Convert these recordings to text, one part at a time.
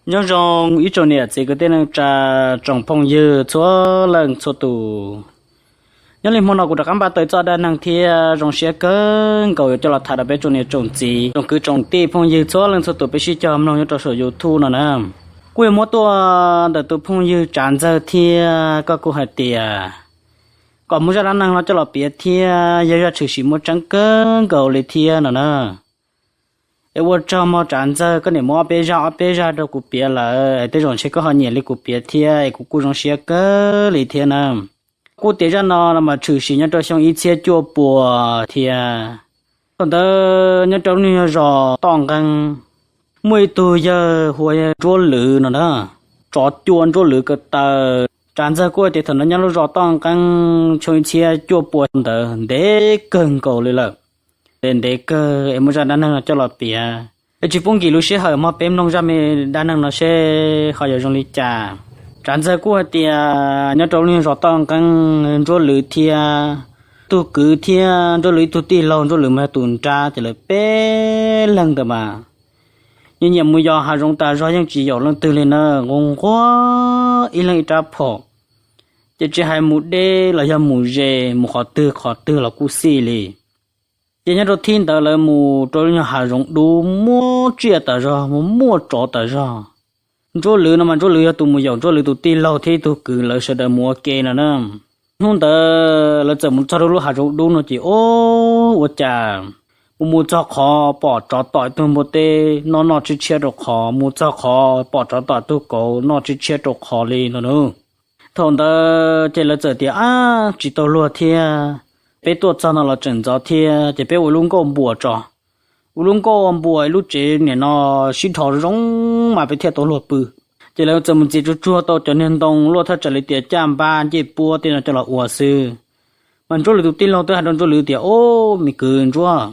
Nyob zoo ib tsoom niam txiv kwv tij neej tsa, tsoom phooj ywg txhua leej txhua tus. Nyob li hmo no kuv rov qab npaj tau txoj dab neeg thiab zoo siab kawg nkaus yuav coj los tham rau peb tsoom niam tsoom txiv, tsoom kwv tsoom tij phooj ywg txhua leej txhua tus peb sib cog mloog nyob rau saum YouTube no na. Kuj yuav muab tuaj ntawm tus phooj ywg Tsav Ntxawg thiab koj kuj hais tias kom muab zaj dab neeg no coj los piav thiab yog zaj tshwm sim muaj tseeb kawg nkaus li thiab no na. Es ua tsaug mog Tsav Ntxawg, koj niam muab ob peb zaj ob peb zaj rau kuv piav lawm, tej zaum ntshe koj ho nyiam li kuv piav thiab es kuv kuj zoo siab kawg li thiab na. Kuj tias zaj no mas tshwm sim nyob rau xyoo ib txhiab cuaj puas thiab. Thaum ntawd nyob rau lub niag zos Toj Nqeeb, muaj ib tug yawg hu ua Ntsuab Lwm no na, tsov cua Ntsuab Lwm ko taw. Tsav Ntxawg kuj tias thaum ntawd nyob lub zos Toj Nqeeb xyoo ib txhiab cuaj puas ntawd ntev kawg nkaus li lawm. Ntev kawg es muaj zaj dab neeg no coj los piav. Es tsis pub nkim lub sij hawm mog, peb mloog zaj me dab neeg no seb ho yuav zoo li cas. Tsav Ntxawg kuj hais tias nyob rau lub niag zos Toj Nqeeb, Ntsuab Lwm thiab tug kwv thiab Ntsuab Lwm ib tug tij laug, Ntsuab Lwm mas yog tus nrab, ces lawv peb leeg ntawd mas nyiam nyiam mus yos hav zoov tas zog, yeej tsis yaum leej twg li na, nquag nquag ib leeg ib rab phom. Ces tsis hais mus deb los yog mus ze, mus qhov twg qhov twg los kuj xij li. Ces nyob rau thib ntawd lawv mus rau lub nyuag hav zoov dub, muaj tsiaj tas zog, muaj tsov tas zog. Ntsuab Lwm no mas Ntsuab Lwm yog tus mus yaum Ntsuab Lwm tus tij laug thiab ib tug kwv, lawv sawv daws mus ua ke no na. Hnub ntawd lawv txawm mus txog rau lub hav zoov dub no ces, o, ua cas mus mus txog qhov pom tsov tom ib tug npua teb noj noj tshiab tshiab rau qhov, mus txog qhov pom tsov tom ib tug kauv noj tshiab tshiab rau qhov li no na. Thaum ntawd ces lawv txawm tias, ab, tsis tau luag thiab, peb tuaj txog no los tseem ntxov thiab, ces peb ua lub nkuaj npuas tso. Ua lub nkuaj npuas ib lub tsev nim no sib dhos zoo mas peb thiaj tau luag pw. Ces lawv txawm mus ntxias tsuag tsuag tau cov niag ntoo luaj thaj tsam li tias caj npab ncej puab tej no coj los ua xwb. Mas Ntsuab Lwm tus tij laug twb hais rau Ntsuab Lwm tias, o, me kwv Ntsuab,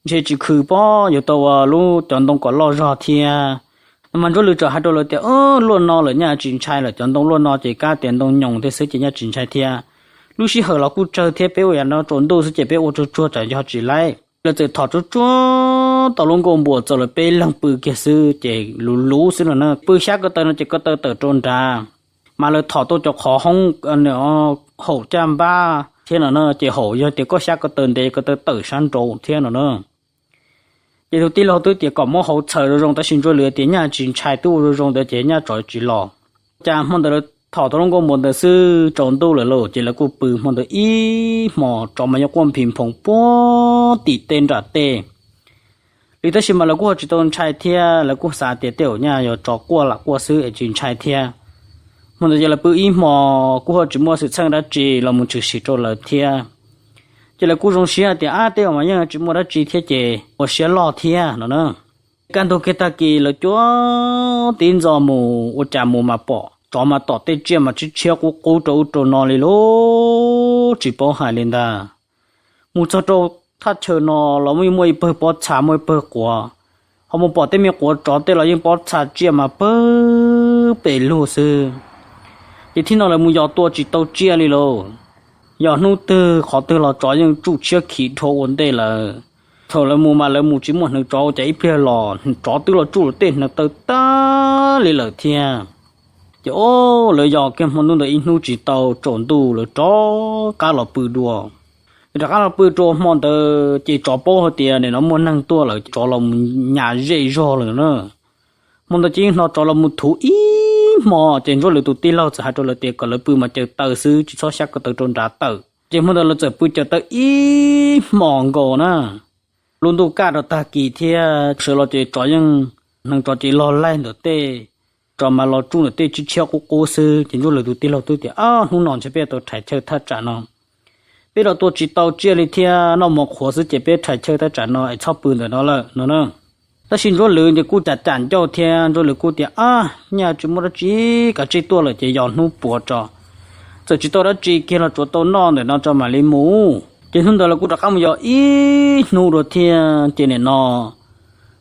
ntshe tsis khwv pob yuav tau ua lub cov ntoo kom loj zog thiab. Mas Ntsuab Lwm txawm hais rau lawv tias, o, luaj no lawm nyaj tsis ntshai lawm, cov ntoo luaj no ces kab tias ntoo nyoos thiab xwb ces nyaj tsis ntshai thiab. Lub sij hawm los kuj tsawg thiab, peb ua yam no tsaus ntuj xwb ces peb ua tsuag tsuag tsam yog tsis laib. Lawv txawm thom tsuag tsuag tau lub nkuaj npuas txaus lawv peb leeg pw kiag xwb ces luv luv xwb no na. Pw xyab ko taw no ces ko taw tawm rau nrad, mas lawv thom tau cov qhov hoob haum caj npab thiab no na, ces haum yog tias koj xyab ko taw ntev ko taw tawm sab nraud thiab no na. Ces tus tij laug twb tias kom muab hauv txhaws zoo zoo, tab sis Ntsuab Lwm tias nyaj tsis ntshai, twb ua zoo zoo ntawd ces nyaj tsov tsis los. Cas hmo ntawd lawv thom tau lub nkuaj npuas ntawd xwb tsaus ntuj lawm lauj, ces lawv kuj pw hmo ntawd ib hmos, tsov mas yeej quaj nphis nphoos puag tim tej nram tej li, tab sis mas lawv kuj ho tsis tau ntshai thiab, lawv kuj xav tias tej zaum nyaj yog tsov quaj lam quaj xwb es tsis ntshai thiab. Hmo ntawd ces lawv pw ib hmos kuj ho tsis muaj xwm txheej dab tsi los mus tshwm sim rau lawv thiab. Ces lawv kuj zoo siab tias, ab, tej zaum mas yeej tsis muaj dab tsi thiab ces ua siab loj thiab no na. Kaj ntug kiag tag kis lawv cuab tib ntxo mus, ua cas mus mas pom tsov mas tom tej tsiaj mas tshiab tshiab qub qub rau ub rau no li lauj, tsis paub hais li ntag. Mus txog rau thaj chaw no los yeej muaj ib pawg pob txha, muaj ib pawg quav, ho mus pom tej me quav tsov tej los yeej pob txha tsiaj mas pawg pes lug xwb. Ces thib no lawv mus yos tua tsis tau tsiaj li lauj. Yog hnub twg qhov twg los tsov yeej tsuj tshiab khiv dhau ua ntej lawm. Thaum lawv mus mas lawv mus tsis muaj hneev tsov, ua cas ib pliag los tsov twb los tsuj lawv tej hneev taw tag li lawm thiab. Ces o, lawv yos kiag hmo ntuj ntawd ib hnub tsis tau, tsaus ntuj lawv rov qab los pw dua. Rov qab los pw rau hmo ntawd ces tsov paub hais tias nim no muaj neeg tuaj lawm, tsov los mus nyas zej zog lawm na. Hmo ntawd ces yeej hnov tsov los mus thuv ib hmo, ces Ntsuab Lwm tus tij laug txawm hais rau lawv tias kom lawv pw mas caws taw xwb, tsis txhob xyab ko taw rau nrad tawm. Ces hmo ntawd lawv txawm pw caws taw ib hmos nkaus na. Lub ntuj kaj rau tag kis thiab sawv los ces tsov yeej, hneev tsov ces log laig ntawm tej, tsov mas los tsuj ntawm tej tshiab tshiab qub qub xwb. Ces Ntsuab Lwm tus tij laug twb tias, ab, hnub no ntshe peb tau rhais chaw thaj tsam no, peb los tua tsis tau tsiaj li thiab, noj mov qhuav xwb ces peb rhais chaw thaj tsam no es txhob pw ntawm no lawm no na. Tab sis Ntsuab Lwm ces kuj cam cam ncauj thiab, Ntsuab Lwm kuj tias, ab, nyaj tsis muaj dab tsi, kav tsij tuaj lawm ces yos hnub puav tso. Txawm tsis tau dab tsi kiag los tsuav tau noj ntawm no tso mam li mus. Ces hnub ntawd lawv kuj rov qab mus yos ib hnub dua thiab ces nim no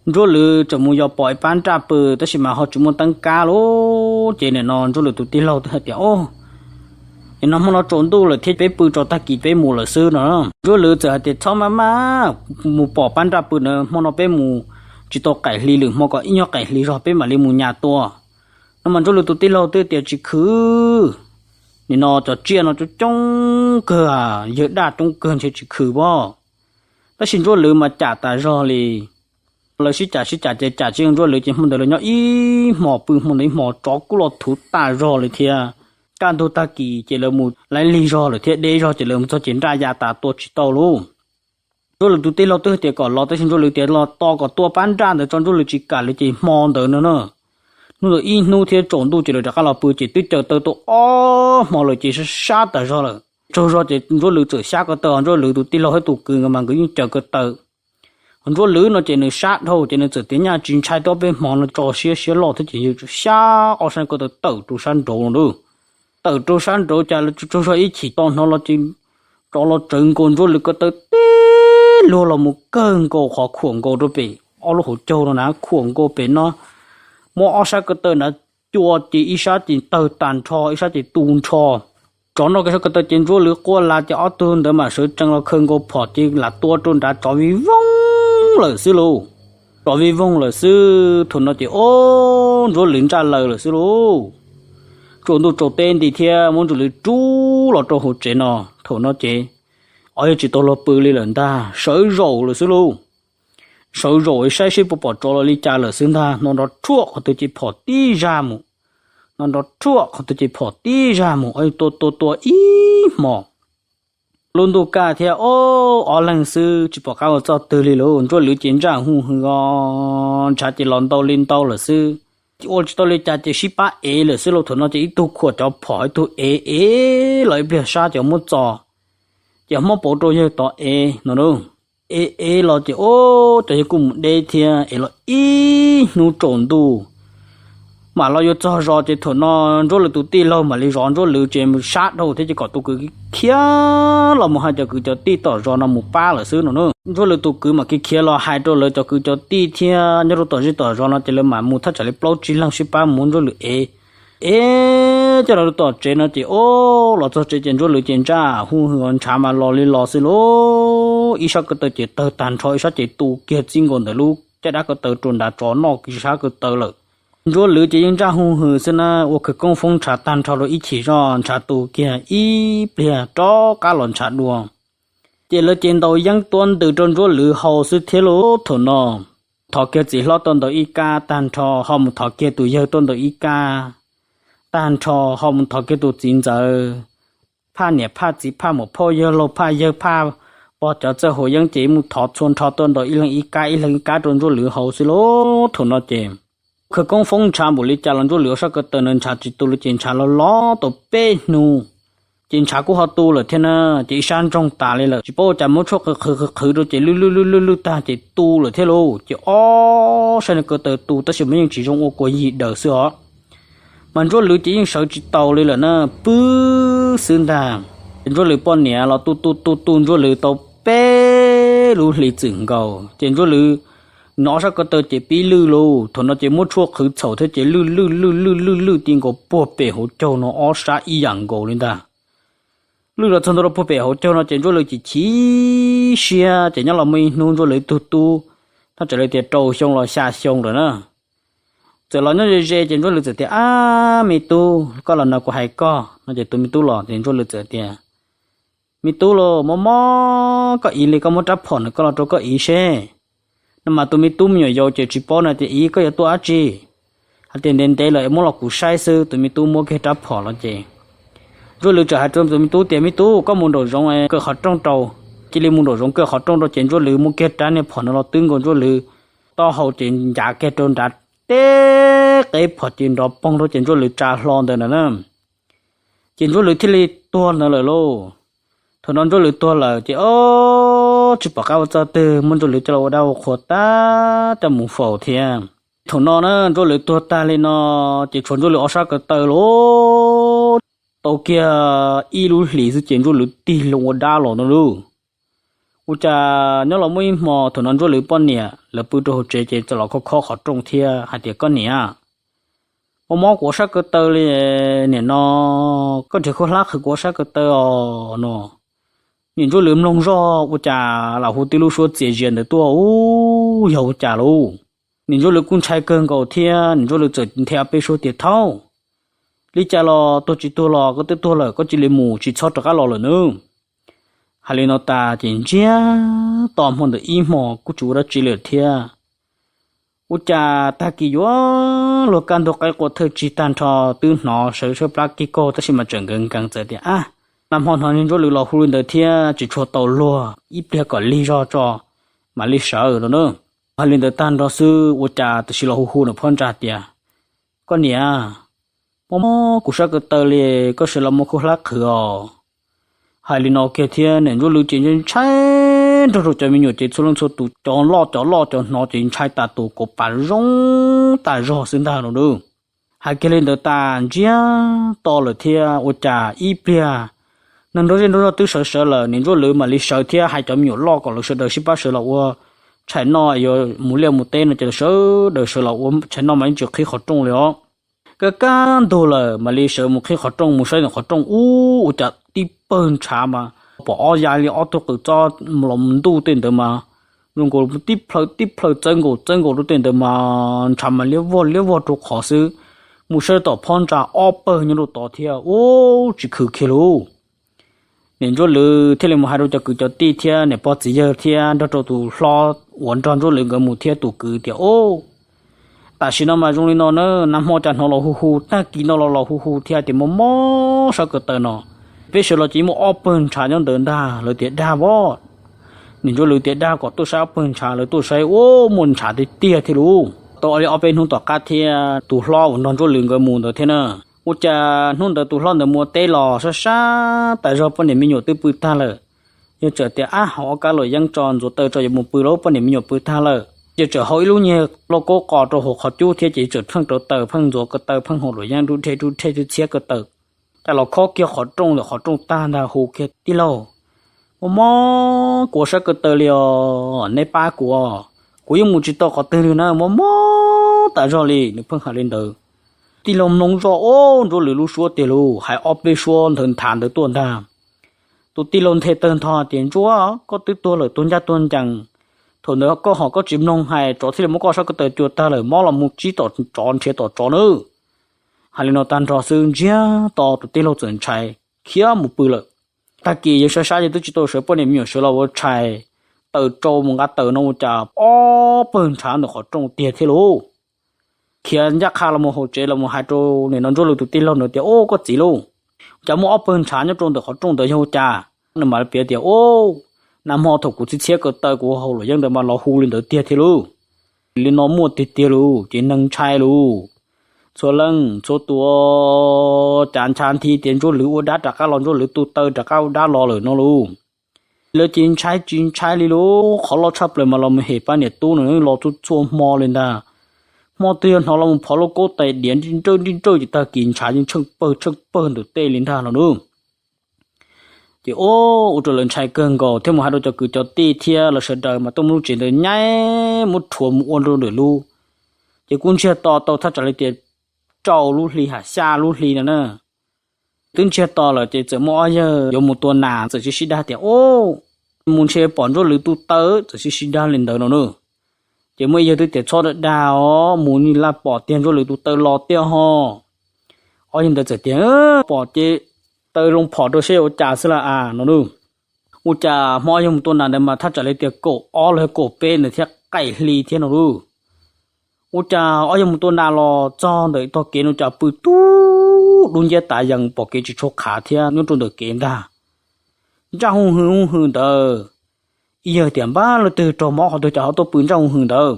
Ntsuab Lwm txawm mus yos pom ib pab nraj pw, tab sis mas ho tsis muaj teeb kab lauj. Ces nim no Ntsuab Lwm tus tij laug twb hais tias, o, nim no hmo no tsaus ntuj lawm thiab, peb pw tso tag kis peb mus lawm xwb no. Ntsuab Lwm txawm hais tias, txhob maj maj, mus pom pab nraj pw na, hmo no peb mus tsis tau qaim hli lwm hmo kom ib nyuag qaim hli zog peb mam li mus nyas tua. No mas Ntsuab Lwm tus tij laug twb tias tsis khwv. Nim no cov tsiaj no coob coob kawg, yawg daj coob kawg ntshe tsis khwv pob. Tab sis Ntsuab Lwm mas cam tas zog li. Lawv sib cam sib cam ces cam tsis Ntsuab Lwm ces hmo ntawd lawv nyob ib hmos pw hmo ntawd ib hmos tsov kuj los thuv tas zog li thiab. Kaj ntug tag kis ces lawv mus laiv lig zog lawm thiab deb zog ces lawv mus txog ces nraj ya tas tua tsis tau lauj. Ntsuab Lwm tus tij laug twb tias kom los tab sis Ntsuab Lwm tias los tos kom tua pab nraj ntawd tso Ntsuab Lwm tsis kam li ces hmo ntawd no na. Hnub ntawd ib hnub thiab tsaus ntuj ces lawv rov qab los pw ces twb caws taw tau ob hmo lawm ces sab sab tas zog lawm. Tsaug zog ces Ntsuab Lwm txawm xyab ko taw, Ntsuab Lwm tus tij laug thiab tus kwv nkawd mas nkawd yeej caws ko taw. Ntsuab Lwm no ces nws sab dhau ces nws txawm tias nyaj tsis ntshai, tos peb hmo no tso siab siab loj thiab ces yawg xyab ob sab ko taw tawm rau sab nraud no. Tawm rau sab nraud cas tsaug zog ib chim to hnov los ces tsov los tsawv nkaus Ntsuab Lwm ko taw tib luag los mus kawg nkaus qhov khuam nkaus rau pem ob lub hauv caug no na, khuam nkaus pem no. Muab ob sab ko taw nrad cua ces ib sab ces tawg tag nrho ib sab ces tu nrho. Tsov noj kiag sab ko taw ces Ntsuab Lwm quaj las ces ob tug ntawd mam sawv tsees los khaws nkaus phom ces lam tua rau nrad tsov vij voog lawm xwb lauj. Tsov vij voog lawm xwb thaum no ces ob Ntsuab Lwm ntsaj laws lawm xwb lauj. Tsaus ntuj tsaus teb nti thiab muab Ntsuab Lwm rub los rau hauv tsev no thaum no ces ob yawg tsis tau luag pw li lawm ntag, sawv zaum lawm xwb lauj. Sawv zaum saib seb puas pom tsov los li cas lawm xwb ntag, hnov nrov rhuaj qhov twg ces phom tib zaj mus. Hnov nrov rhuaj qhov twg ces phom tib zaj mus, ob yawg tua tua tua ib hmos. Lub ntuj kaj thiab ob leeg xwb tsis pom qab ua txoj twg li lauj. Ntsuab Lwm ces ntsaj huj hwv os, ntshav ces los ntau li ntau lawm xwb. Ua tsis tau li cas ces sib pab ev lawm xwb lauj. Thaum no ces ib tug khuam cov phom ib tug ev ev los ib pliag sab ces muab txo, ces muab pauv rau yawg tod ev no lauj. Ev ev los ces ob cov yawg kuj mus deb thiab, ev los ib hnub tsaus ntuj mam los yuav txog zos ces thaum no Ntsuab Lwm tus tij laug mam li zov Ntsuab Lwm ces sab dhau thiab ces kom tus kwv khiav los mus hais cov kwv cov tij tom zos no mus pab lawm xwb no na. Ntsuab Lwm tus kwv mam khiav khiav los hais rau lawv cov kwv cov tij thiab nyob rau tom zej tom zos no ces lawv mam mus thaj tsam li plaub tsib leeg sib pab mus muab Ntsuab Lwm ev. Ev coj los tom tsev no ces ob los txog tsev ces Ntsuab Lwm ces ntsaj huj hwv os, ntshav mas los li los xwb lauj. Ib sab ko taw ces tawg tag nrho, ib sab ces tu kiag txij nkaus ntawm lub caj dab ko taw rau nrad, tsov noj kiag sab ko taw lawm. Ntsuab Lwm ces yeej ntsaj huj hwv xwb na, ua khawv koob foob ntshav tag nrho rau ib chim zoj ntshav tu kiag ib pliag rov qab los ntshav dua. Ces lawv ces ntaus yeeb tuab ntws rau Ntsuab Lwm haus xwb thiab lauj. Thaum no thov kiag txiv hlob tuaj ntaus ib kab tag nrho, ho mus thov kiag tus yawg tuaj ntaus ib kab tag nrho, ho mus thov kiag tus txiv ntxawm, phaj niam phaj txiv phaj muam phauj yawg laug phaj yawg phaj pog cov txawj haus yeeb ces mus thov txhua nrho tuaj ntaus ib leeg ib kab ib leeg ib kab rau Ntsuab Lwm haus xwb lauj. Thaum no ces khawv koob foob ntshav npaum li cas los Ntsuab Lwm ua sab ko taw no ntshav tsis tu li ces ntshav los los tau peb hnub ces ntshav kuj ho tu lawm thiab na. Ces ib sab ntsoog tas li lawm, tsis paub ua cas muab tshuaj qhwv qhwv qhwv qhwv rau ces lwj lwj lwj lwj lwj tag ces tu lawm thiab lauj. Ces ob sab ko taw tu tab sis mas yeej tsis zoo, ua kua yig daws xwb os. Mas Ntsuab Lwm ces yeej sawv tsis tau li lawm na, pw xwb ntag. Ces Ntsuab Lwm poj niam los tu tu tu tu Ntsuab Lwm tau peb lub hlis txwm nkaus ces Ntsuab Lwm hnov sab ko taw ces pib lwj lauj. Thaum no ces muab tshuaj qhwv txhaum thiab ces lwj lwj lwj lwj lwj lwj ti nkaus puag pem hauv caug no ob sab ib yam nkaus li ntag. Lwj los txog ntua rau puag pem hauv caug no ces Ntsuab Lwm ces chim siab ces nyob los muaj ib hnub Ntsuab Lwm ib tug tub, thaj tsam li tias rau xyoo los xya xyoo lawm na, txawm los nyob ze ze ces Ntsuab Lwm txawm tias, Ab me tub, koj los no kuv hais koj no. Ces tus me tub los ces Ntsuab Lwm txawm tias, Me tub los mob mob koj iv li, koj muab rab phom no koj los rau koj iv seb. No mas tus me tub me nyuam yaus ces tsis paub no tias, Iv koj yuav tuaj dab tsi? Hais tias, Ntev ntev lawm es muab los kuv saib xwb. Tus me tub muab kiag rab phom los ces Ntsuab Lwm txawm hais rau tus me tub tias, Me tub, koj mus nraum zoov kaw qhov rooj rau. Cia li mus nraum zoov kaw qhov rooj rau ces Ntsuab Lwm muab kiag rab niag phom no los twb nkaus Ntsuab Lwm taub hau ces ncav kiag rau nrad, teb qeb phom ces nrov poog rau ces Ntsuab Lwm tsa hlo ntawd na. Ces Ntsuab Lwm thiaj li tuag ntawd lawm lauj. Thaum no Ntsuab Lwm tuag lawm ces ob tsis pom qab ua txoj twg, muab Ntsuab Lwm coj los ua dab ua qhua tag coj mus faus thiab. Thaum no na Ntsuab Lwm tuag tag li no ces tshuav Ntsuab Lwm ob sab ko taw lauj. Tau kiag ib lub hlis xwb ces Ntsuab Lwm tig loo ua dab los no lauj. Ua cas nyob los muaj ib hmo thaum no Ntsuab Lwm poj niam lawv pw rau hauv tsev ces txawm los khob khob qhov rooj thiab hais tias, Koj niam, mob mob kuv ob sab ko taw li nim no, koj nrhiav khaub hlab qhwv kuv ob sab ko taw os no. Niam Ntsuab Lwm mloog zoj ua cas lam hu tib lub suab txias zias ntawd tuaj, Ub, yog ua cas lauj? Niam Ntsuab Lwm kuj ntshai kawg nkaus thiab niam Ntsuab Lwm txawm nthe ob peb suab tias, Thaub, li cas los tuag tsis tuag los koj twb tuag lawm, koj cia li mus, tsis txhob rov qab los lawm nawb. Hais li no tas ces ntsiag to hmo ntawd ib hmos kuj tsis ua dab tsi li thiab. Ua cas tag kis yuav luag kaj ntug qaib qua thawj tsig tag nrho, twb hnov sawv sawv plab kig kaug tab sis mas tseem nkees nkees txawm tias, Ab, nag hmo hnov niag Ntsuab Lwm los hu li ntawd thiab tsis tshua tau luag, ib pliag kom lig zog tso mam li sawv no na. Hais li ntawd tag nrho xwb ua cas tam sim los hu hu nws phab ntsa tias, Koj niam, mob mob kuv sab ko taw li, koj sawv los mus khaub hlab qhwv os. Hais li no kiag thiab niam Ntsuab Lwm ces ntshai nrog rau cov me nyuam ces txhua leej txhua tus cov loj cov loj cov hnov ces ntshai tas tus kauv pas zoo tas zog xwb ntag no na. Hais kiag li ntawd tas ntsiag to lawm thiab ua cas ib pliag neeg nrog zej nrog zog twb sawv sawv lawm, niam Ntsuab Lwm mam li sawv thiab hais cov me nyuam loj kom lawv sawv daws sib pab sawv los ua tshais noj, yuav mus liaj mus teb no ces lawv sawv daws sawv los ua tshais noj mas yeej tsis qhib qhov rooj li os. Kaj kaj ntug lawm mam li sawv mus qhib qhov rooj, mus saib ntawm qhov rooj ub ua cas tib pawg ntshav mas pom ob ya li ob tug qws txob los ntuj tej ntawd mas zoo nkaus tib plhaw tib plhaw txawb nkaus txawb nkaus rau tej ntawd mas ntshav mas liab vog liab vog rau qhov xwb. Mus saib tom phab ntsa ob pawg nyob rau tod thiab ub tsis khwv kiag lauj. Niam Ntsuab Lwm thiaj li mus hais rau cov kwv cov tij thiab niam pog txiv yawg thiab nrog rau tus hlob uas nrog Ntsuab Lwm nkawd mus thiab tus kwv tias, Ub, tam sim no mas zoo li no na, nag hmo cas hnov los hu hu, tag kis no los los hu hu thiab tias mob mob sab ko taw no. Peb sawv los ces muaj ob pawg ntshav nyob ntawd ntag. Lawv tias dag vov. Niam Ntsuab Lwm tias dag kom tuaj saib ob pawg ntshav, lawv tuaj saib ub muaj ntshav tiag tiag thiab lauj. Tau li ob peb hnub tom qab thiab tus hlob uas nrog Ntsuab Lwm nkawd mus ntawd thiab na, ua cas hnub ntawd tus hlob ntawd mus ua teb los sab sab tas zog poj niam me nyuam twb pw tag lawm. Yawg txawm tias, Ab, hau ob kab luam yeeb tso ntxuav taw tso yuav mus pw lauj, poj niam me nyuam pw tag lawm. Yawg txawm hau ib lub nyuag lauj kaub qos rau hauv qhov cub thiab ces txawm pheej rauv taws pheej ntxuav ko taw pheej hau luam yeeb dub dhe dub dhe txhiab ko taw. Cas los khob kiag qhov rooj ntawm qhov rooj tag ntag hu kiag, Tij laug, mob mob kuv sab ko taw li os, neb pab kuv os, kuv yeej mus tsis tau qhov twg li na, mob mob tas zog li. Nws pheej hais li ntawd. Tij laug mloog zoj, Ub, Ntsuab Lwm lub suab tiag lauj, hais ob peb suab ntawd nthav ntawd tuaj ntag. Tus tij laug nthe tawg ntho tias, Ntsuab, koj twb tuag lawm tuag ncaj tuag ncees, thaum ntawd koj ho koj tsis mloog hais tsov thiaj li muab koj sab ko taw cua tag lawm, mob los mus tsib tom tsov nrhiav tom tsov nawb. Hais li no tag nrho xwb ntsiag to tus tij laug txawm ntshai khiav mus pw lawm. Tag kis yawg sab sab yawg twb tsis tau sawv, poj niam me nyuam sawv los ua tshais, taws tsau mus nqa taws no ua cas ob pawg ntshav ntawm qhov rooj tiag thiab lauj. Khiav ncaj qha los mus hauv tsev los mus hais rau nim no Ntsuab Lwm tus tij laug ntawd tias, Ub, koj txiv lauj, cas muaj ob pawg ntshav nyob rau ntawm qhov rooj ntawd yog ua cas? Nws mam li piav tias, Ub, nag hmo thaum kuv txhiab txhiab ko taw kuv hau luam yeeb ntawd mas los hu li ntawd tiag thiab lauj. Li no muaj tiag tiag lauj, ces neeg ntshai lauj. Txhua leej txhua tus cas ntshav nthi tias Ntsuab Lwm ua dab rov qab los, Ntsuab Lwm tu taw rov qab ua dab los lawm no lauj. Lawv ces ntshai tsis ntshai li lauj, qhov loj tshaj plaws mas los mus hem pab niam tub no los txhua txhua hmo li ntag. Hmo twg yog hnov los mus phov lauj kaub tais diav nrij nrawj nrij nrawj ces tag kis ntshav yeej tsheej pawg tsheej pawg ntawm tej li ntag los lauj. Ces ua rau lawv ntshai kawg nkaus thiab mus hais rau cov kwv cov tij thiab lawv sawv daws mas tuaj muab lub tsev ntawd nyaib muab rhuav mus ua rau ntawm lub. Ces kuj ntsiag to tau thaj tsam li tias rau lub hli ha xya lub hli no na. Twb ntsiag to lawm ces txawm muaj ob yawg yuav mus tua nas txawm sib sib dag tias, Ub, mus ntshe pom Ntsuab Lwm tu taw, txawm sib sib dag li ntawd no na. Ces muaj ib yawg twb tias, Txhob dag dag os, mus nws laj pom tiag Ntsuab Lwm tu taw los tiag ho. Ob yawg ntawd txawm tias, Pom ces taw loo phom rau seb ua cas xwb las as no lauj. Ua cas hmo ob yawg mus tua nas ntawd mas thaj tsam li tias kaum ob los kaum peb ntawd thiab qaim hli thiab no lauj. Ua cas ob yawg mus tua nas los txog ntawm tog kev no cas pw tub dub nciab tav yees pom kev tsis tshua qhav thiab nyob rau ntawm kev ntag. Ntsaj hoo hwm hoo hwm ntawd. Ib yawg tias, Npab, leej twg raug mob qhov twg cas ho tuaj pw ntsaj hoo hwm ntawd?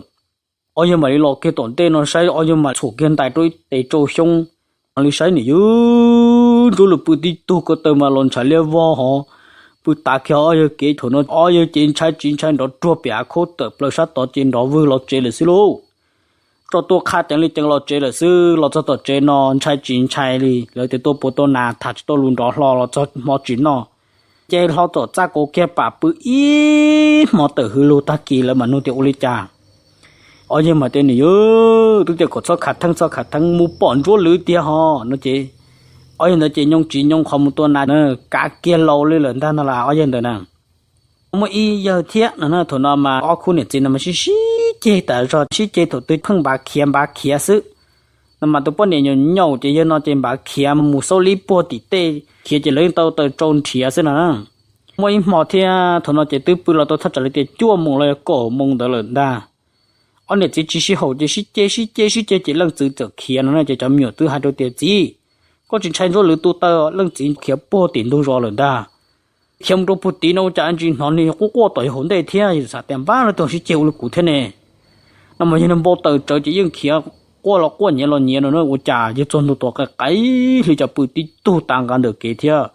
Ob yawg mam li los kiag tom ntej no saib, ob yawg mam txhuam kiag ntais rau ib tes tsau xyoob, mam li saib nim yog Ntsuab Lwm pw tib tug ko taw mas los ntshav liab vog hov, pw tav kiag ob yawg kev. Thaum no ob yawg ces ntshai tsis ntshai nrov ruag pem av khaub tawm plaws sab tod ces nrov vwg los tsev lawm xwb lauj. Tso tuaj qha ceev li ceev los tsev lawm xwb. Los txog tom tsev no ntshai tsis ntshai li, lawv tias tuaj puas tua nas tham tsis tau lus nrov hlo los txog hmo tsis noj. Ces hlo tom txaj kaus kiag pam pw ib hmo tawm hwv lug tag kis lawv mam nug tias ua li cas. Ob yawg mam tias, Nws yog twb tias kom txhob khav theeb txhob khav theeb, mus pom Ntsuab Lwm tiag ho no ces ob yawg ntawd ces nyoo tsis nyoo qhov mus tua nas na, kav kiag laus li lawm ntag no las ob yawg ntawd na. Muaj ib yawg thiab no na, thaum no mas ob khub niam txiv no mas sib sib ceg tas zog, sib ceg thaum twg pheej npav khiav npav khiav xwb. No mas tus poj niam nyaum nyaum ces yawg no ces npav khiav mus xauj lib puag tim tej khiav ces lawv yeej tau taws tsau nrhiav xwb no. Muaj ib hmo thiab thaum no ces twb pw los tau thaj tsam li tias cuaj moos los yog kaum moos ntawd lawm ntag. Ob niam txiv tsis sib haum ces sib ceg sib ceg sib ceg ces leej txiv txawm khiav no na ces cov me nyuam twb hais rau tias, Txiv, koj tsis ntshai ntsuab lwm tus taw leej txiv khiav puag tim ntug zos lawm ntag. Khiav mus rau puag tim no ua cas ntsis hnov nws quaj quaj tom yus hauv ntej thiab, yus xav tias npab no tus sib ceg ua li kuv thiab ne. No mas yog nws npau taws tsawv ces yeej khiav quaj los quaj nyiav los nyiav no na, ua cas yog txog ntua tom qaim qaim hli cas pw tib tug tav nqa ntawm kev thiab.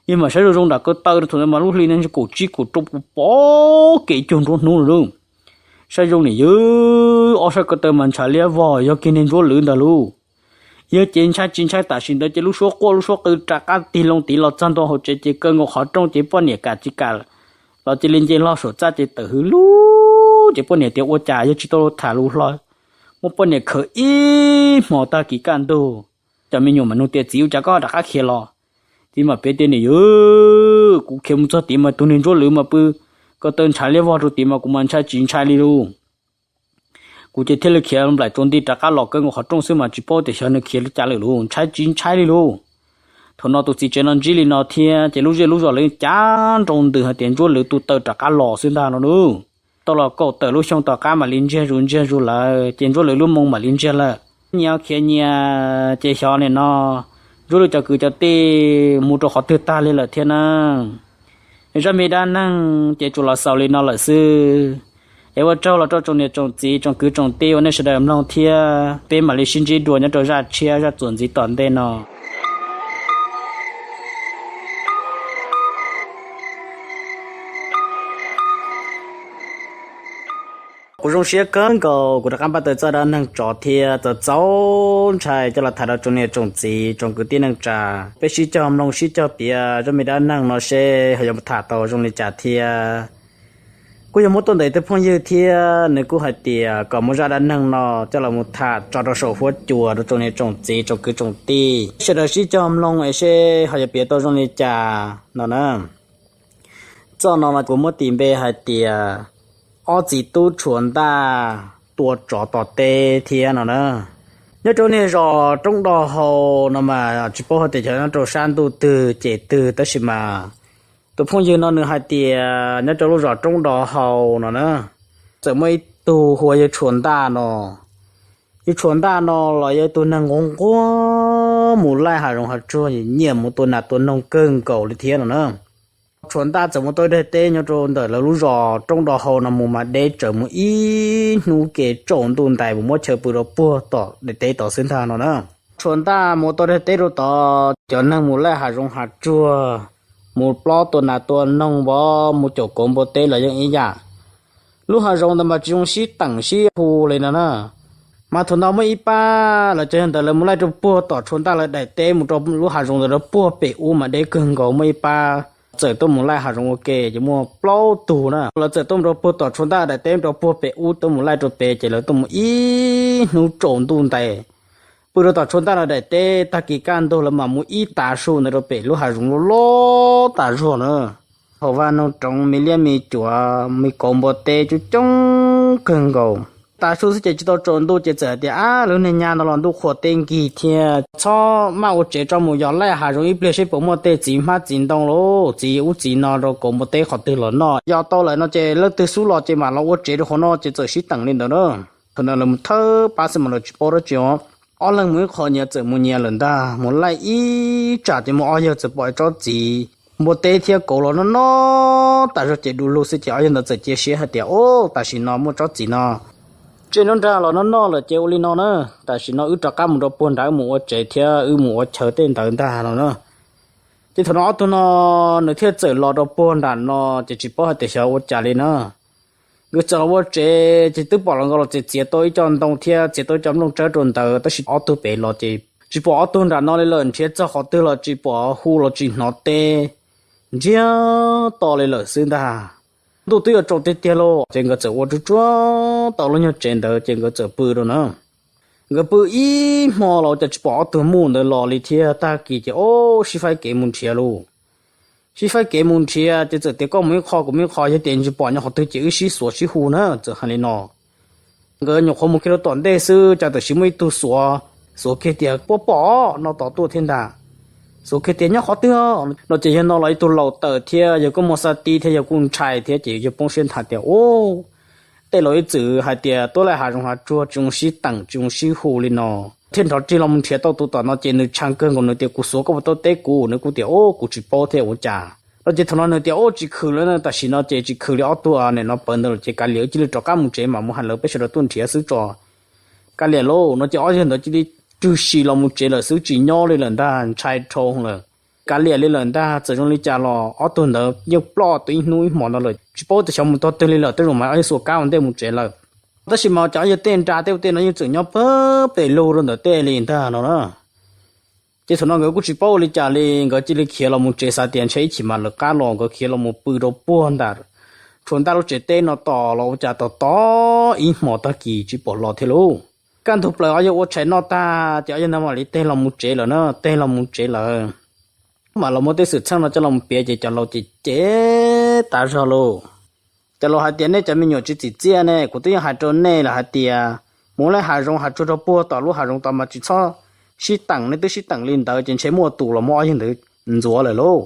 Yog mas saib zoo zoo nram ko taw rau thaum ntawd mas lub hli no kaum tsib kaum rau pom kev cuag nruab hnub lawm lauj. Saib zoo nim ywg ob sab ko taw mas ntshav liab vog yog kiag niag ntsuab lwm ntag lauj. Yog ces ntshai tsis ntshai tam sim ntawd ces lub suab quaj lub suab qw rov qab tig loo tiv los txog ntua hauv tsev ces kaw nkaus qhov rooj ces poj niam kam tsis kam los cia li nce log saum txaj ces tawm hws lug ces poj niam tias ua cas yog tsis tau tham lus hlo. Muab poj niam khawm ib hmos tag kis kaj ntug, cov me nyuam mas nug tias, Txiv, ua cas koj rov qab khiav los? Txiv mam piav tias, Nim ywg, kuv khiav mus txog tid mas tus niag ntsuab lwm mas pw ko taw ntshav liab vog rau tid mas kuv mas ntshai tsis ntshai li lauj. Kuv ces thiaj li khiav nplaim tsaus nti rov qab los kaw nkaus qhov rooj xwb mas tsis paub tias xyov nws khiav li cas lawm lauj, ntshai tsis ntshai li lauj. Thaum no tus txiv tsev no ntsib li no thiab ces lub zej lub zos lawv cav nroo ntws hais tias ntsuab lwm tus taw rov qab los xwb ntag no lauj. Tau los kaum tawm lub xyoo tom qab mam li ntsiag zus ntsiag zus lawm ces ntsuab lwm lub moo mam li ntsiag lawm. Nyias khiav nyias ces xyov nim no ntsuab lwm cov kwv cov tij mus rau qhov twg tag li lawm thiab na. Zaj me dab neeg ces tsuas los xaus li no lawm xwb. Es ua tsaug los rau tsoom niam tsoom txiv tsoom kwv tsoom tij uas nej sawv daws mloog thiab peb mam li sib ntsib dua nyob rau zaj tshiab zaj txuas ntxiv tom ntej no. Kuv zoo siab kawg nkaus kuv rov qab npaj tau txoj dab neeg tsov thiab txaus txaus ntshai coj los tham rau tsoom niam tsoom txiv tsoom kwv tij neej tsa, peb sib cog mloog sib cog piav zaj me dab neeg no seb ho yuav mus tham tau zoo li cas thiab. Kuj yog muab tuaj ntawm ib tug phooj ywg thiab nws kuj hais tias kom muab zaj dab neeg no coj los mus tham tso rau saum huab cua rau tsoom niam tsoom txiv tsoom kwv tsoom tij sawv daws sib cog mloog es seb ho yuav piav tau zoo li cas no na. Txoj no no kuv muab tis npe hais tias ob txiv tub tshuav ntaj tua tsov tom teb thiab no na. Nyob rau niag zos Roob Do Hau no mas tsis paub hais tias yog nyob rau sab ntuj twg ces twg tab sis mas tus phooj ywg no nws hais tias nyob rau lub zos Roob Do Hau no na, txawm muaj ib tug hu ua yawg Tshuav Ntaj no. Yawg Tshuav Ntaj no los yog ib tug neeg nquag nquag mus laij hav zoov hav tsuag, nyiam mus tua nas tua noog kawg nkaus li thiab no na. Tshuav Ntaj txawm mus tau daim teb nyob rau ntawm lawv lub zos Roob Do Hau no mus mas deb tsawv mus ib hnub ke tsaus ntuj ntais mus muab chaw pw rau puag tom daim teb tod xwb ntag no na. Tshuav Ntaj mus tau daim teb rau tod, cov neeg mus laij hav zoov hav tsuag, mus plob tua nas tua noog vov mus caum kauv npua teb los yeej ib yam. Lub hav zoov ntawd mas tsis zoo sib teem sib hu li no na. Mas thaum no muaj ib pab los cov yog ntawd lawv mus laij rau puag tom Tshuav Ntaj lawv daim teb mus rau lub hav zoov ntawd rau puag pem ub mas deb kawg nkaus, muaj ib pab txawm tuaj mus laij hav zoov ua ke ces muaj plaub tug na. Lawv txawm tuaj mus rau puag tom Tshuav Ntaj daim teb rau puag pem ub tuaj mus laij rau pem ces lawv tuaj mus ib hnub tsaus ntuj ntais. Pw rau tom Tshuav Ntaj lawv daim teb tag kis kaj ntug lawv mam mus ib tav su ntawd rau pem lub hav zoov loj loj tas zog na. Hauv vaj noog roov me liab me cuam me kauv npua teb coob coob kawg nkaus. Tav su xwb ces tsis tau tsaus ntuj ces txawm hais tias, Ab, lub niag nyab no los ntuj qhua teb nkig thiab, txhob maj ua tsev tso, mus yos laij hav zoov ib pliag seb puas muaj tej txiv hmab txiv ntoo los txiv ub txiv no rau kauv npua teb qhov twg los noj. Yos tau lawm no ces leej twg xub los ces mam los ua tsev rau qhov no ces txawm sib teem li ntawd na. Thaum ntawd lawv mus thawj pab xwb mas lawv tsis paub dab tsi os. Ob leeg mus ib qho nyias txawm mus nyias lawm ntag, mus laij ib tsam ces mus ob yawg txawm pom ib tsob txiv npua teb thiab kauv los noj noj tas zog ces du lug xwb ces ob yawg ntawd txawm cia siab hais tias, Ub, tam sim no muaj tsob txiv no tseg nruab nrag los noj noj lawm ces ua li no na, tam sim no wb rov qab mus rau puag nrad wb mus ua tsev thiab wb mus ua chaw tej ntawd ntag no na. Ces thaum no ob tug no nws thiaj txawm los rau puag nram no ces tsis paub hais tias xyov ua cas li na. Nkawd txawm los ua tsev ces twb pom los nkawd los txiav txiav tau ib co ntoo thiab txiav tau ib co nplooj tsawb rau ntawd tab sis ob tug pem los ces tsis pom ob tug nram no li lawm, nrhiav txog qhov twg los tsis pom, hu los tsis hnov teb, ntsiag to li lawm xwb ntag. Ntuj twb yuav tsaus tiag tiag lauj ces nkawd txawm ua tsuag tsuag tau lub nyuag tsev ntawd ces nkawd txawm pw rau na. Nkawd pw ib hmo los cas tsis pom ob tug mus ntawd los li thiab. Tag kis ces ob sib faib kev mus nrhiav lauj. Sib faib kev mus nrhiav ces txawm tias koj mus ib qho kuv mus ib qho, yog tias tsis pom nyob qhov twg ces wb sib xuav sib hu na, txawm hais li no. Nkawd nyuam qhuav mus kiag rau tom ntej xwb cas tam sim muaj ib tug xuav, xuav kiag tias, Puab pom no tom tuaj thiab ntag. Xuav kiag tias, Nyob qhov twg? No ces yog no los ib tug laus tawm thiab yawg kuj muaj xab tib thiab yawg kuj ntshai thiab ces yawg poob siab nthav tias, Ub, tej laus ib txwm hais tias tuab laij hav zoov hav tsuag tsis zoo sib teem tsis zoo sib hu li no, thiaj nrov rig los mus nrhiav tau tus tom no ces nws tshee kawg nkaus, nws tias, Kuv xuav koj puas tau teb kuv? Nws kuj tias, Ub, kuv tsis paub thiab ua cas. No ces thaum no nws tias, Ub, tsis khwv lawm, tam sim no ces tsis khwv li ob tug nim no pawv ntawd lawm ces kav liam wb cia li rov qab mus tsev mam mus hais lawv peb sawv daws tuaj nrhiav xwb tso. Kav liam lauj. No ces ob yawg ntawd cia li rwg sim los mus tsev lawm xwb tsis nyob li lawm ntag, ntshai dhau lawm. Kav liam li lawm ntag, txawm zoo li cas los ob tug ntawd yeej ploj tau ib hnub ib hmos ntawd lawm tsis paub tias xyov mus tog twg li lawm, tej zaum mas ob yawg xuas kab ua ntej mus tsev lawm. Tab sis mas cov ob yawg tej nra tej ua tej no yeej tseem nyob pawg pem lug rau ntawm tej li ntag no na. Ces thaum no nkawd kuj tsis paub ua li cas li, nkawd cia li khiav los mus tsev xav tias ntshe ib chim mas lawv qab los, nkawd khiav los mus pw rau puag nram Tshuav Ntaj lub tsev teb no tos los ua cas tos tos ib hmos tag kis tsis pom los thiab lauj. Kaj ntug plaws ob yawg ua tshais noj tag ces ob yawg ntawd mam li teg los mus tsev lawm na, teg los mus tsev lawm. Mam los muab tej xwm txheej no coj los piav ces cov laus ces cem tas zog lauj. Cov laus hais tias, Nej cov me nyuam tsis txim txiaj ne, kuv twb yeej hais rau nej lawm hais tias mus lawm hav zoov hav tsuag rau puag tom lub hav zoov tod mas tsis txhob sib teem, nej twb sib teem li ntawd ces ntshe muaj tus los muab ob yawg ntawd ntxuav lawm lauj.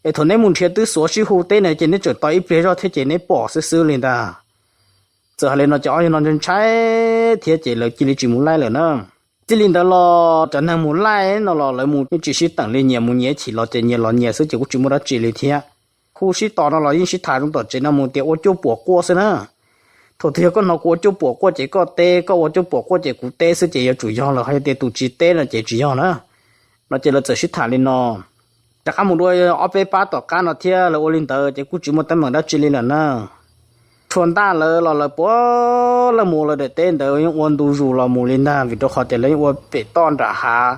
Es thaum neb mus nrhiav twb xuav sib hu teb na ces neb tseem tos ib pliag zog thiab ces neb pom xwb xwb li ntag. Txawm hais li no ces ob yawg no ntshai ntshai thiab ces lawv cia li tsis mus laij lawm na. Txij li ntawd los cov neeg mus laij no los lawv mus yeej tsis sib teem li, nyias mus nyias, ib chim los ces nyias los nyias xwb ces kuj tsis muaj dab tsi li thiab. Hu sib tos no los yeej sib tham zoo tom tsev no mus tias ua cuaj puam quaj xwb na. Thaum twg yog koj hnov kuv ua cuaj puam quaj ces koj teb, koj ua cuaj puam quaj ces kuv teb xwb ces yuav tsum yog lawm, ho yog tias tus tsis teb no ces tsis yog na. No ces lawv txawm sib tham li no. Rov qab mus dua ob peb pab tom qab no thiab lawv ua li ntawd ces kuj tsis muaj teeb meem dab tsi li lawm na. Tshuav Ntaj lawv los lawv puav leej mus lawv daim teb ntawd yeej ua ntu zus los mus li ntag, vim rau qhov tias lawv yeej ua pem toj nram hav,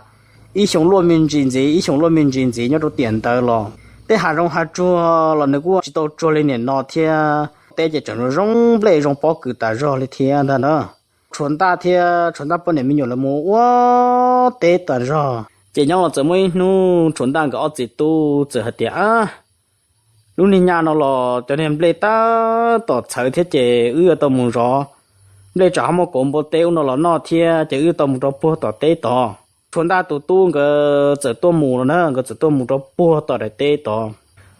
ib xyoo luaj me ntsis ntxiv, ib xyoo luaj me ntsis ntxiv nyob rau tiam ntawd los tej hav zoov hav tsuag los nws kuj tsis tau tsuag li nim no thiab, teb ces tseem zoo nplej zoo pob kws tas zog li thiab ntag na. Tshuav Ntaj thiab Tshuav Ntaj poj niam me nyuam lawv mus ua teb tas zog ces nyob los txawm muaj ib hnub Tshuav Ntaj nkawd ob txiv tub txawm hais tias, Ab, lub niag nyaj no los cov niag nplej tab tom txhawv thiab ces wb yuav tau mus zov nplej tsam ho muaj kauv npua teb ub no los noj thiab ces wb yuav tau mus rau puag tom teb tod. Tshuav Ntaj tus tub nkawd txawm tuaj mus los na, nkawd txawm tuaj mus rau puag tom daim teb tod.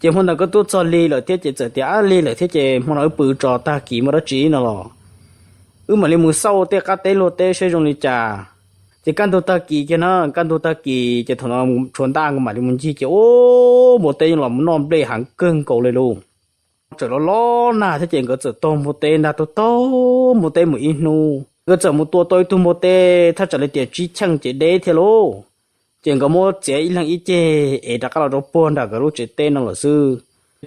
Ces hmo ntawd nkawd tuaj txog lig lawm thiab ces txawm tias, Ab, lig lawm thiab ces hmo no wb pw tso, tag kis muaj dab tsi no los wb mam li mus xauj tej qab teb luag teb saib zoo li cas. Ces kaj ntug tag kis kiag na, kaj ntug tag kis ces thaum no Tshuav Ntaj nkawd mam li mus ncig ces ub, npua teb yeej los noj nplej heev kawg nkaus li lauj. Tseem los los nag thiab ces nkawd txawm taug npua teb ntag, taug taug npua teb mus ib hnub nkawd txawm mus tua tau ib tug npua teb thaj tsam li tias tsib cheej ces deb thiab lauj. Ces nkawd muab txiav ib leeg ib ceg es rov qab los rau puag nram nkawd lub tsev teb no lawm xwb.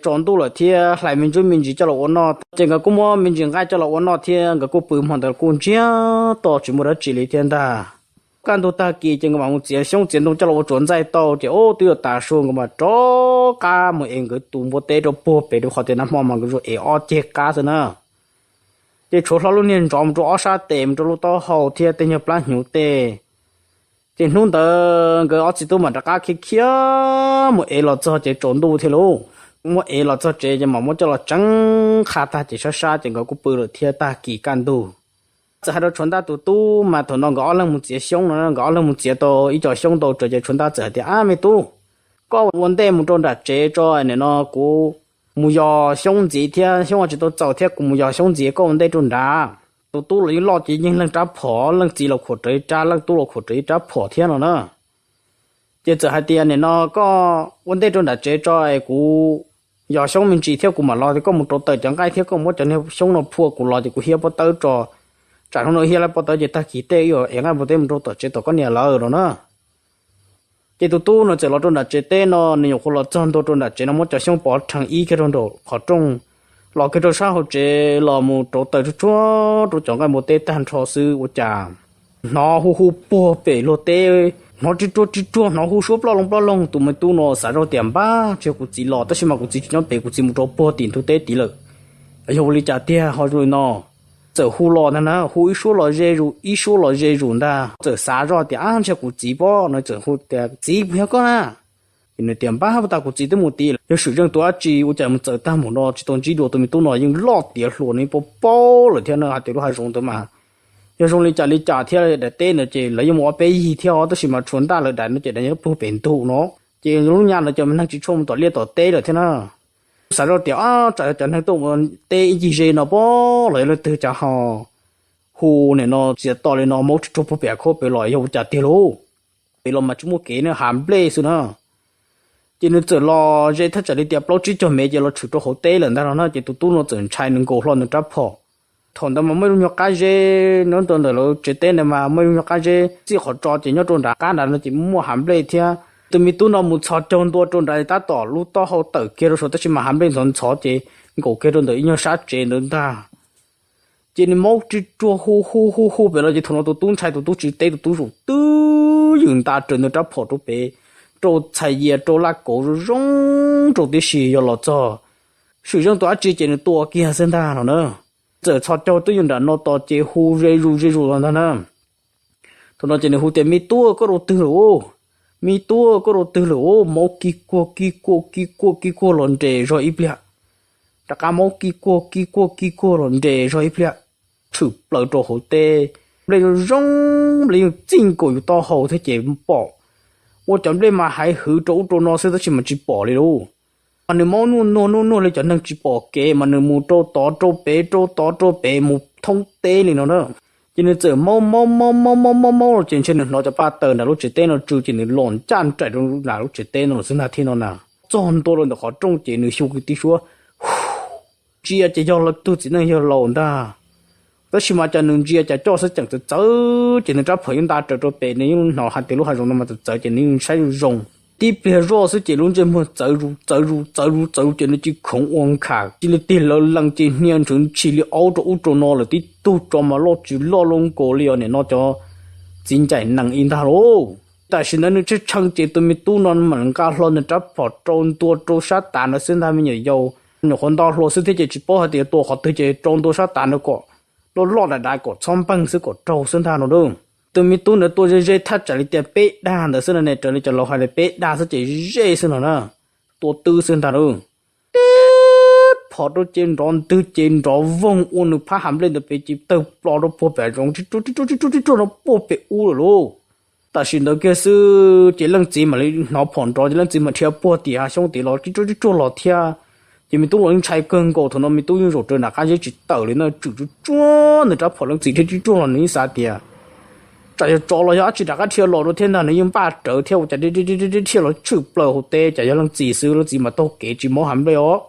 Tsaus ntuj lawm thiab hlais me ntsuab me ntsis coj los ua noj ces nkawd kuj muab me ntsis nqaij coj los ua noj thiab nkawd kuj pw hmo ntawd kuj ntsiag to tsis muaj dab tsi li thiab ntag. Kaj ntug tag kis ces nkawd mam mus txiav xyoob txiav ntoo coj los ua tsuav ntxaij tau ces ub twb yuav tas su nkawd mam rov qab mus ev nkawd tus npua teb rau puag pem rau qhov tias nag hmo mas nkawd tsuas ev ob ceg qab xwb na. Ces tshuav hlo lub niag ntsos mus rau ob sab tes mus rau lub taub hau thiab tej nyuag plab hnyuv tej. Ces hnub ntawd nkawd ob txiv tub mam rov qab khiav khiav mus ev los txog ces tsaus ntuj thiab lauj. Muab ev los txog tsev ces mam muab coj los tseev qha tag ces sab sab ces nkawd kuj pw lawm thiab tag kis kaj ntug. Txawm hais rau Tshuav Ntaj tus tub mas thaum no nkawd ob leeg mus txiav xyoob no, nkawd ob leeg mus txiav tau ib co xyoob ntau tsawv ces Tshuav Ntaj txawm hais tias, Ab me tub, koj ua ntej mus rau nram tsev tso, nim no kuv mus yos xyoob ntxiv thiab, xyoob tsis tau txaus thiab, kuv mus yos xyoob ntxiv, koj ua ntej rau nrad. Tus tub los yeej loj ces yeej leej rab phom, leej txiv los khuam rawv ib rab, leej tub los khuam rawv ib rab phom thiab no na. Ces txawm hais tias, Nim no koj ua ntej rau nram tsev tso es kuv yos xyoob me ntsis thiab kuv mam los, koj mus rauv taws cov nqaij thiab koj muab cov niag xyoob no phua kuv los ces kuv hiab pob tawb tso. Tsam hnub no hiab lawm pob tawb ces tag kis tej wb yuav ev nqaij npua teb mus rau tom tsev tom koj niam lawv no na. Ces tus tub no txawm los rau nram tsev teb no, nws nyuam qhuav los txog ntua rau nram tsev no muab cov xyoob pov rhees ib kiag rau nraum qhov rooj, los kiag rau sab hauv tsev los mus rauv taws tsuag tsuag rau cov nqaij npua teb tag nrho xwb ua cas hnov hu hu puag pem luag teb, hnov ri ruag ri ruag, hnov hu suab ploj loo ploj loo. Tus me tub no xav zoj tias, Npab, ntshe kuv txiv los, tab sis mas kuv txiv tsis nyob pem, kuv txiv mus rau puag tim ntug teb tid lawm. Yog ua li cas tiag ho zoo li no? Txawm hu los ntag na, hu ib suab los ze zus ib suab los ze zus ntag. Txawm xav zoj tias, Ab, ntshe kuv txiv pob no. Txawm hu tias, Txiv, puas yog koj na? Ces nws tias, Npab, puag ta kuv txiv twb mus tid, yog swm zeej tus dab tsi ua cas mus txawm tag mus no tsis tau ntsib dua. Tus me tub no yeej loj tiav hluas, nws paub paub lawm thiab na, hais tias lub hav zoov ntawd mas Yog zoo li cas li cas thiab daim teb ntawd ces lawv yeej mus ob peb yig thiab os, tab sis mas tshuav ntaj lawv daim no ces daim nyob puag pem ntug no. Ces lub nyab ntawd ces neeg tsis tshua mus tom liaj tom teb lawm thiab na. Xav zoj tias, Ab, tsam yog cov neeg tuaj mus teb ib ncig ze no pob los yog leej twg cas ho hu nim no txiav to li no, maub tsis ruag puag pem khab pem los yog ua cas tiag lauj? Pem los mas tsis muaj kev ne, hav nplej xwb na. Ces nws txawm los ze thaj tsam li tias plaub tsib caug mev ces los tshwm rau hauv teb lawm ntag no na. Ces tus tub no txawm ntshai, nws nkaus hlo nws rab phom. Thaum ntawd mas muaj ib lub nyuag qab zeb, nyob rau ntawm lawv tsev teb ntawd mas muaj ib lub nyuag qab zeb txij qhov tso ces nyob rau nrad qab nrad no ces muaj hav nplej thiab. Tus me tub no mus txhos caug ntua rau nrad, tab tom lub taub hau tawm kiag rau saum tab sis mas hav nplej ntxhov ntxhov ces nkaum kiag rau ntawm ib nyuag sab tsev ntawd ntag. Ces nws maub tsis ruag hu hu hu hu pem los ces thaum no tus tub ntshai, tus tub tsis teb, tus tub zaum twb ywm nta raws nws rab phom rau pem, rau txhais yias rau laj kauv zoo zoo rau tib si yog los txog swm zeej tus dab tsi ces nws tua kiag xwb ntag no na. Txawm txhos caug twb ywm nram no tos ces hu ze zus ze zus los ntag na. Thaum no ces nws hu tias, Me tub, koj rau twg lawm? Me tub, koj rau twg lawm? Maub kig kuag kig kuag kig kuag kig kuag los nres zog ib pliag. Rov qab maub kig kuag kig kuag kig kuag los nres zog ib pliag, tshwm plaws rau hauv teb. Nplej zoo zoo, nplej yeej txij nkaus yus taub hau thiab ces pom, ua cov nplej mas haiv hwv rau ub rau no xwb tab sis mas tsis pom li lauj. Mas nws maub nuj nuag nuj nuag li cov neeg tsis pom kev mas nws mus rau tod rau pem rau tod rau pem mus thoob teb li no na. Ces nws txawm maub maub maub maub maub maub maub los ces ntshe nws hnov cov paj taws nram lub tsev teb no tsw ces nws los ncaj nraim rau nram lub tsev teb no los xwb ntag thiab no na. Txog ntua rau ntawm qhov rooj ces nws xyu kwv tib suab ntsia ces yog lawv tus txiv neej yawg laus ntag. Tab sis mas cas nws ntsia cas coj xwb tseem txawv txawv ces nws rab phom yeej nta raws rau pem, nws yeej hnov hais tias lub hav zoov no mas txawv txawv ces nws yeej saib zoo zoo. Tib pliag zoj xwb ces lub ntsej muag txawv zus txawv zus txawv zus txawv zus ces nws cia khoov ua nkham cia li tig lawv lees ces hnia ntshwv ntshis li aub rau ub rau no lawm, tib tug tso mas loj tsis loj loj nkaus li os nim no cov txiv ncaim nees ib ntag lauj. Tam sim ntawd nws tshee tshee ces tus me tub no mam nqa hlo nws rab phom rau ntua rau sab tav ntawd xwb ntag me nyuam yaus. Nyuam qhuav nto hluas xwb thiab ces tsis paub hais tias tua qhov twg ces rau ntua sab tav ntawd kom loj loj dav dav kom txhob npeeg xwb kom raug xwb ntag no na. Tus me tub ntawd tua ze ze thaj tsam li tias peb dag ntawd xwb no ne, raws li cov laus hais li peb dag xwb ces ze xwb no na, tua twb xwb ntag na. Tib phom rau ces nrov ntwg ces nrov voog ua nws phab hav nplej ntawd pem ces tawg plo rau puag pem zoov tib ruag tib ruag tib ruag no puag pem ub lawm lauj. Tam sim ntawd kiag xwb ces leej txiv mam li hnov phom nrov ces leej txiv mam dhia puag tim hav xyoob tid los tib ruag tib ruag los thiab. Ces me tub los yeej ntshai kawg nkaus, thaum no me tub yeej zaum raws nram qab zeb tsis tawm li na, tswm tsuag tsuag nws rab phom, leej txiv dhia tib ruag los nws yeej xav tias tsam yog tsov los yog dab tsi rov qab dhia los rau thiab ntag, nws yeej npaj rawv thiab ua cas dhia dhia dhia los tshwm plaws hauv teb, cas yog leej txiv xwb, leej txiv mas taug kev tsis maub hav nplej os.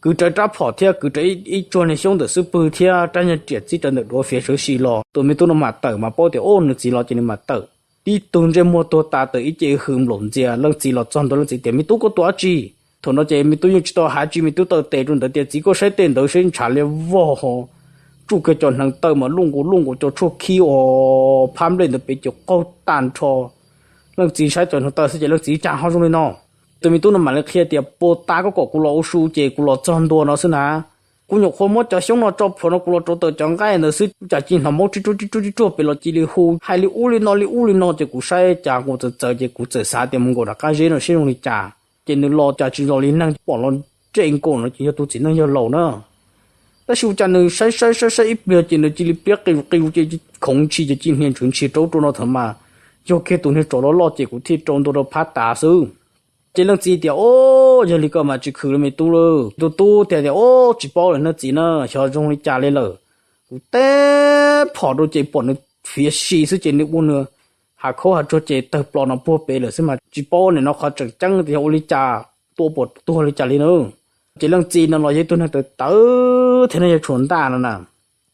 Kwv rawv rab phom thiab kwv rawv ib tsuag niag xyoob ntawm xub pwg thiab rab nyuag riam txib rawv ntawm duav fiav sawv si los. Tus me tub no mam tawm mas paub tias ub nws txiv los ces nws mam tawm. Tib tug ntsej muag tuag tas tawm ib ce hws nplaum ntxias, leej txiv los txog ntua leej txiv tias me tub koj tua dab tsi? Thaum no ces me tub yeej tsis tau hais dab tsi, me tub taw tes rau ntawd tias txiv koj saib tej ntawd seb ntshav liab vog ho, tsuj kiag cov hneev taw mas luj nkaus luj nkaus cov tshuaj khib uas phab nplej ntawd pem ces qaug tag nrho. Leej txiv saib cov hneev taw xwb ces leej txiv cas ho zoo li no. Tus me tub no mam li qhia tias puag ta koj kom kuv los ua su ces kuv los txog ntua no xwb na. Kuv nyuam qhuav muab cov xyoob no tso plhuav no kuv los rauv taws cov nqaij ntawd xwb cas cia li hnov maub tib ruag tib ruag tib ruag pem los cia li hu hais li ub li no li ub li no ces kuv saib cas kuv txawv txawv ces kuv txawm xav tias mus nkaum nram qab zeb no seb zoo li cas. Ces nws los cas tsis los li neeg, pom los nres nkaus no ces yog tus txiv neej yawg laus na. Tab sis ua cas nws saib saib saib saib ib pliag ces nws cia li pliab qi qi ces khoov ntshis ces cia li hnia ntshwv ntshis rau ub rau no thaum mas yog kiag tus niag tsov loj loj ces kuv thiaj rau ntua rau phab tav xwb. Ces leej txiv tias, Ub, yog li koj mas tsis khwv li me tub lauj. Tus tub tias, Ub, tsis paub lawm na txiv na, xyov zoo li cas li lawm. Kuv teb phom rau ces pom nws fiav si xwb ces nws ua nws hav khaub hav tsuag ces tawg plo no puag pem lawm xwb mas tsis paub nim no qhov tseem ceeb tias yog ua li cas tua puas tuag li cas li na. Ces leej txiv no los yog ib tug neeg tawv tawv thiab no yog tshuav ntaj no na.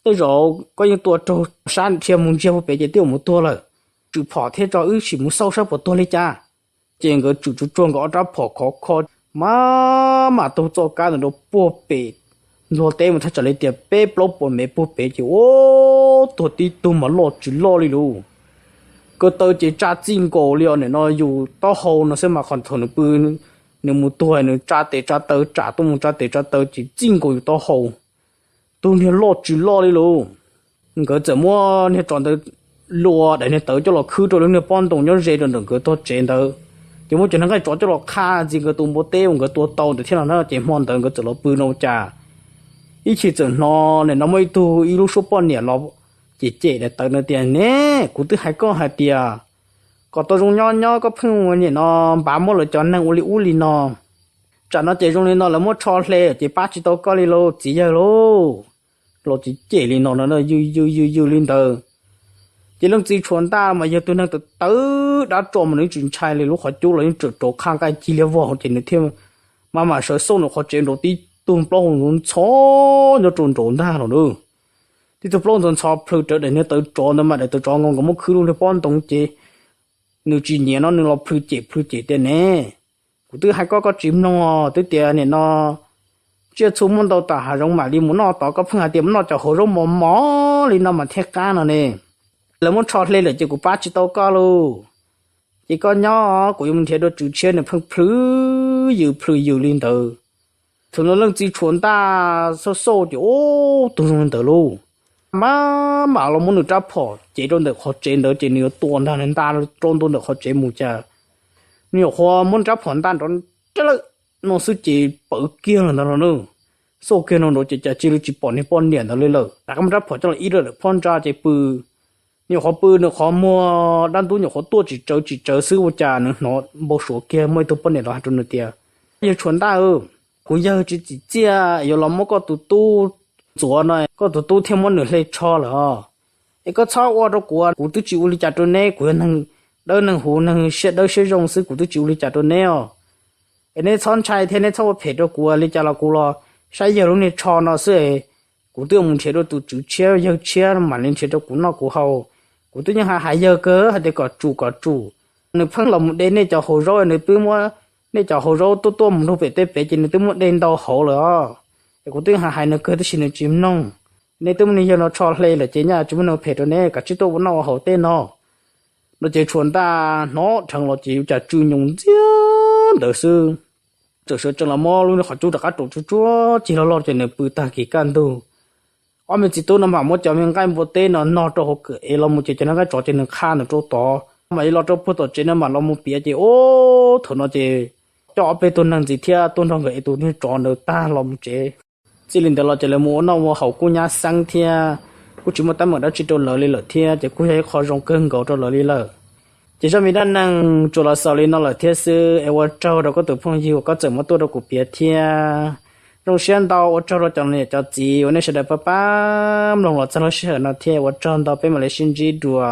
Tej zaum koj yeej tua raug sab dhia mus ntsiag puag pem ces twb mus tuag lawm. Tswm phom thiab tso wb sim mus xauj saib puas tuag li cas. Ces nkawd tswm tsuag tsuag nkawd ob rab phom khov kho, maj mam taug txoj kab ntawd rau puag pem ntug teb mus thaj tsam li tias peb plaub puas mev puag pem ces ua tuag tib tug mas loj tsis loj li lauj. Ko taw ces tsa txij nkaus li os nim no yus taub hau no xwb mas qhov thaum nws pw nws mus tuag nws tsa tes tsa taw tsam tuaj mus tsa tes tsa taw ces txij nkaus yus taub hau. Tus niag loj tsis loj li lauj. Nkawd txawm muab niag tsov ntawd lua daim niag tawv coj los khwb rau lub niag pob ntoo nyob ze rau ntawm nkawd tog tsev ntawd, ces muab cov niag nqaij tsov coj los qha ntxias nkawd tus npua teb uas nkawd tua tau ntawd thiab no na. Ces hmo ntawd nkawd txawm los pw no ua cas ib chim txawm hnov nim no muaj ib tug ib lub suab poj niam los Ces cem daim tawv no tias, Ne, kuv twb hais koj hais tias kom tau zoo nyob nyob, koj pheej ua niam no npav muab lawv cov neeg ua li ub li no. Tsam no ces zoo li no lawv muab tsho hle ces pab tsis tau koj li lauj txiv yawg lauj. Los tsis cem li no no yws yws yws yws li ntawd. Ces leej txiv Tshuas Ntaj mas yog tus neeg tawv tawv dab tso mas nws tsis ntshai li, lub qhov cub los yeej tseem rauv qhaj nqaij cig liab vog ces nws thiaj mam mam sawv xauj nws qhov tsev nraud tib tug plaub hau ntxhov ntxhov nyob rau nraud ntag los na. Tib tug plaub ntxhov ntxhov plhws rawv daim niag tawv tsov ntawd mas daim tawv tsov nkaus nkaus muab khwb lub niag pob ntoo ces nws tsis nyiam no nws los plhws cem plhws cem tias, Ne, kuv twb hais koj koj tsis mloog os, twb tias nim no tsiaj txhu muaj ntau tam hav zoov mam li mus noj tod, koj pheej hais tias mus noj cov hauv zaub mos mos li no mas thiaj qab no ne. Lawv muab tsho hle lawm ces kuv pab tsis tau koj lauj. Ces koj nyob, kuv yuav mus nrhiav dua tswv tshiab. Nws pheej plhws yws plhws yws li ntawd. Thaum no leej txiv Tshuas Ntaj xauj xauj ces ub, tus zoo li ntawd lauj, mam mam los muab nws rab phom cev rau ntawm qhov tsev ntawd ces nws yuav tua ntag, nws nta rau ntua ntawm qhov tsev mus cas nws nyuam qhuav muab nws rab phom nta nrov lawm no xwb ces pawv kiag lawm ntag no na. Xauj kiag no nraud ces cas cia li tsis pom niag poj niam ntawd li lawm. Rov qab muab rab phom coj los ib lawm lawm phab ntsa ces pw. Nyuam qhuav pw nws qhov muag dab ntub nyuam qhuav tuaj tsis tsawv tsis tsawv xwb ua cas nws hnov npau suav kiag muaj ib tug poj niam los hais rau nws tias, Yawg Tshuas Ntaj, kuv yawg tsis txim txiaj yuav los muab koj tus tub ntxuav no, koj tus tub thiaj muab nws hle tsho lawm os. Es koj txhob ua rau kuv, kuv twb tsis ua li cas rau neb, kuv yog neeg dawb neeg huv, neeg siab dawb siab zoo xwb, kuv twb tsis ua li cas rau neb os. Es neb txhob ntshai thiab neb txhob ua phem rau kuv, li cas los kuv los saib yawg lub niag tsho no xwb. Kuv twb mus nrhiav rau tus tswv tshiab yawg tshiab mam li nrhiav rau kuv noj kuv haus. Kuv twb yeej hais hais yawg kawg hais tias kom tsum kom tsum. Nws pheej los mus de nej cov hauv zaub, nws twb muab nej cov hauv zaub tuaj tuaj mus nrug pem tej pem ces nws twb muab de ntau hauv lawm os. Es kuv twb hais hais nws kawg tab sis nws tsis mloog. Nej twb muab niag yawg no tsho hle lawm ces nyaj tsis muaj neeg phem rau neb, kav tsij tuaj ua noj ua haus tej no. No ces Tshuas Ntaj hnov dheev los ces yuav cas tsw nyoos ntxiag ntawd xwb. Txawm sawv tsees los muab lub niag qhov cub rov qab rau tsuag tsuag cig loj loj ces nws pw tag kis kaj ntug. Ob me txiv tub no mam muab cov me nqaij npua teb no no rau hauv kawm es los mus ces cov nqaij tsov ces nws qha nws rau tod, mam li los rau puag tom tsev no mam los mus piav ces ub, thaum no ces coj ob peb tug neeg ntxiv thiab tuaj nrog nkawd es tus niag tsov ntawd tag los mus tsev. Txij li ntawd los ces lawv mus ua noj ua haus kuj nyab xeeb thiab kuj tsis muaj teeb meem dab tsi rau lawv li lawm thiab ces kuj yog ib qho zoo kawg nkaus rau lawv li lawm. Ces zaj me dab neeg tsuas los xaus li no lawm thiab xwb es ua tsaug rau koj tus phooj ywg uas koj txawm muab tuaj rau kuv piav thiab. Zoo siab ntau ua tsaug rau cov niam cov txiv uas nej sawv daws pab pab mloog los txog lub sij hawm no thiab ua tsaug ntau, peb mam li sib ntsib dua